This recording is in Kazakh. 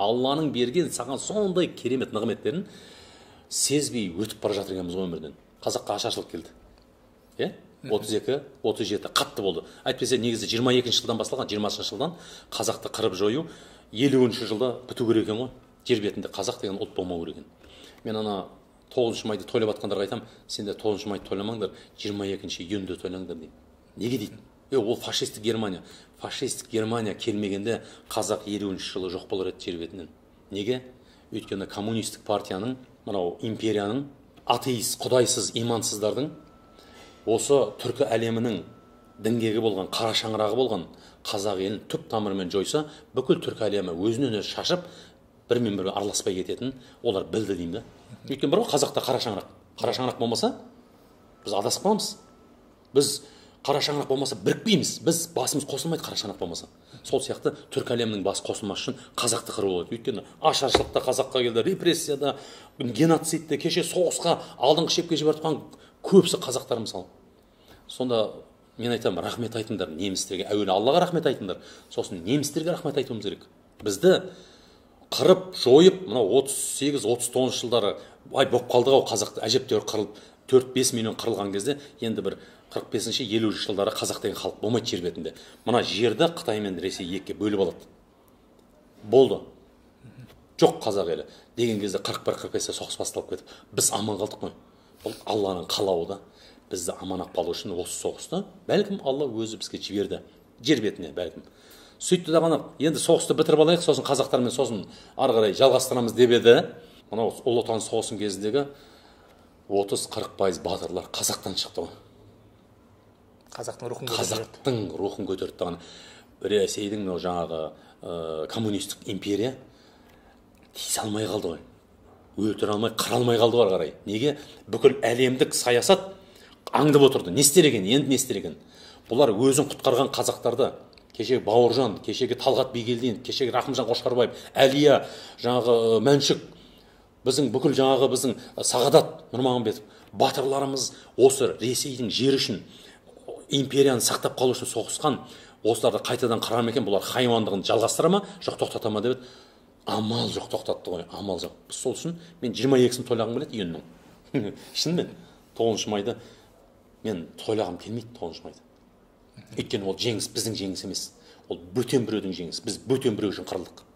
Алланың берген саған сондай керемет нығметтерін сезбей өтіп бара жатыр екенбіз ғой өмірден. Қазаққа ашаршылық келді. Иә? 32, 37 қатты болды. Әйтпесе негізі 22 жылдан басталған, 20 жылдан қазақты қырып жою 50 жылда біту керек екен ғой. Жер бетінде қазақ деген ұлт болмау керек екен. Мен ана 9 майды тойлап жатқандарға айтамын, сендер 9 майды тойламаңдар, 22 июньді тойлаңдар деймін. Неге дейді? Ол фашистік Германия. Фашистік Германия келмегенде қазақ 50 жылы жоқ болар еді жер бетінен. Неге? Өйткені коммунистік партияның, мынау империяның, атеист, құдайсыз, имансыздардың осы түркі әлемінің діңгегі болған, қара шаңырағы болған қазақ елін түп тамырымен жойса, бүкіл түркі әлемі өзінен өзі шашып, бірімен бірі араласпай кететін олар білді деймін да. Өйткені бар ғой қазақта қара шаңырақ. Қара шаңырақ болмаса біз адасып қаламыз. Біз қара шаңырақ болмаса бірікпейміз. Біз басымыз қосылмайды қара шаңырақ болмаса. Сол сияқты түркі әлемінің басы қосылмас үшін қазақты қыру болады. Өйткені ашаршылықта қазаққа келді, репрессияда, геноцидте, кеше соғысқа алдыңғы шепке жіберіп жатқан көбісі қазақтар мысалы. Сонда мен айтамын, рахмет айтыңдар немістерге. Әуелі Аллаға рахмет айтыңдар, сосын немістерге рахмет айтуымыз керек. Бізді қырып, жойып, мынау 38-39 жылдары ай боп қалдық ау, қазақты әжептәуір қырылып, 4-5 миллион қырылған кезде енді бір 45-50 жылдары қазақ деген халық болмайды жер бетінде. Мына жерді Қытай мен Ресей екіге бөліп алады. Болды. Жоқ қазақ елі деген кезде 41-45-те соғыс басталып кетіп, біз аман қалдық қой. Бұл Алланың қалауы да. Бізді аман алып қалу үшін осы соғысты бәлкім Алла өзі бізге жіберді жер бетіне бәлкім. Сөйтті де ғана енді соғысты бітіріп алайық, сосын қазақтармен сосын ары қарай жалғастырамыз деп еді. Мынау Ұлы Отан соғысының кезіндегі 30-40% батырлар қазақтан шықты ғой. Қазақтың рухын көтерді. Қазақтың рухын көтерді ғана. Ресейдің мынау жаңағы коммунистік империя тиісе алмай қалды ғой. Өлтіре алмай, қыра алмай қалды ғой ары қарай. Неге? Бүкіл әлемдік саясат аңдып отырды. Не істер екен, енді не істер екен? Бұлар өзін құтқарған қазақтарды, кешегі Бауыржан, кешегі Талғат Бигелдинов, кешегі Рахымжан Қошқарбаев, Әлия, жаңағы Мәншүк, біздің бүкіл жаңағы біздің Сағадат Нұрмағамбетов, батырларымыз осы Ресейдің жері үшін, империяны сақтап қалу үшін соғысқан, осыларды қайтадан қыра ма екен, бұлар хайуандығын жалғастыра ма, жоқ тоқтата ма деп еді. Амал жоқ тоқтатты ғой, амал жоқ. Сол үшін мен 22-сін тойлағым келеді июньнің. Шынымен 9 майды мен тойлағым келмейді 9 майды. Өйткені ол жеңіс біздің жеңіс емес. Ол бөтен біреудің жеңісі. Біз бөтен біреу үшін қырылдық.